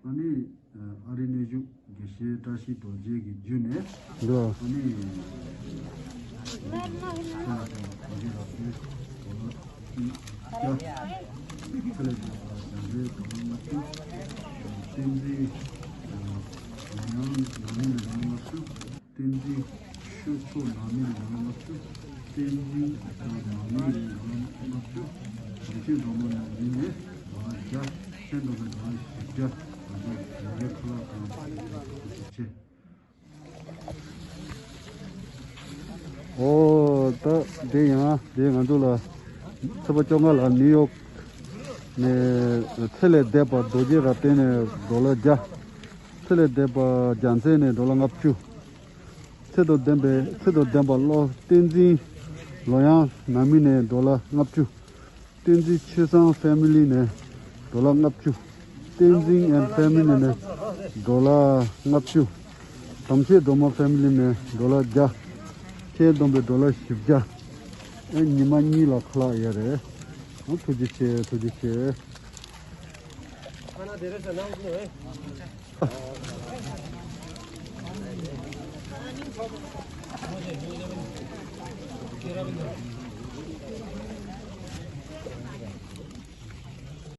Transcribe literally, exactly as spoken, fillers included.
ཨ་ནི་ཨ་རིའི་གནས་བཞུགས་དགེ་བཤེས་བཀྲ་ཤིས་རྡོ་རྗེ་གི་བརྒྱུད་ནས། འདུག་ཨ་ནི་ཁྱེད་ལ་དང་རྡོ་རྗེ་རབ་བརྟན་གོ་ལ་ཁྱེད་ལ་དང་རྒྱ་མཚོའི་གོ་ལ་ལྔ་བཅུ། བསྟན་འཛིན་ཡང་ཡང་ནང་མི་ལ་ལྔ་བཅུ། བསྟན་འཛིན་ཆོས་མཆོག་ནང་མི་ནས་ཡང་ལྔ་བཅུ། བསྟན་འཛིན་ནང་མི་ནས་ཡང་ལྔ་བཅུ། དགེ་བཤེས་སྒྲོལ་མ་ནང་མི་ནས་ཡང་བརྒྱ། ཁྱེད་འགྲོ་བའི་ཡང་བཞི་བརྒྱ། ང་ཚོ་ཡུལ་ལས་ཁ་ལག་དང་ཆེ། ཨོ་ད་དེ་ཡང་དེ་ང་ཚོ་ལ་ཚེས་པ་བཅོ་ལྔ་ལ་ནིའུ་ཡོག་ནས་ཚེ་ལས་འདས་པ་རྡོ་རྗེ་རབ་བརྟན་ནས་ཌོ་ལར་བརྒྱ། ཚེ་ལས་འདས་པ་རྒྱལ་མཚན་ནས་ཌོ་ལར་ལྔ་བཅུ། ཚེ་དང་ལྡན་པའི་ཚེ་དང་ལྡན་པ་བློ་བསྟན་འཛིན་ལོ་ཡང་ནང་མི་ནས་ཌོ་ལར་ལྔ་བཅུ། བསྟན་འཛིན་ཆོས་བཟང་ཕེ་མི་ལི་ནས་ཌོ་ལར་ལྔ་བཅུ། བསྟན་འཛིན་ཨེན་ཕེ་མི་ལི་ནས་ཌོ་ལར་ལྔ་བཅུ། དམ་ཆོས་སྒྲོལ་མ་ཕེ་མི་ལི་ནས་ཌོ་ལར་བརྒྱ། ཁྱེད་སྡོམ་པའི་ཌོ་ལར་བཞི་བརྒྱ། ཨེ་ཉི་མ་གཉིས་ལ་ཁ་ལག་ཡོད་རེད། ཨ་ཐུགས་རྗེ་ཆེ། ཐུགས་རྗེ་ཆེ།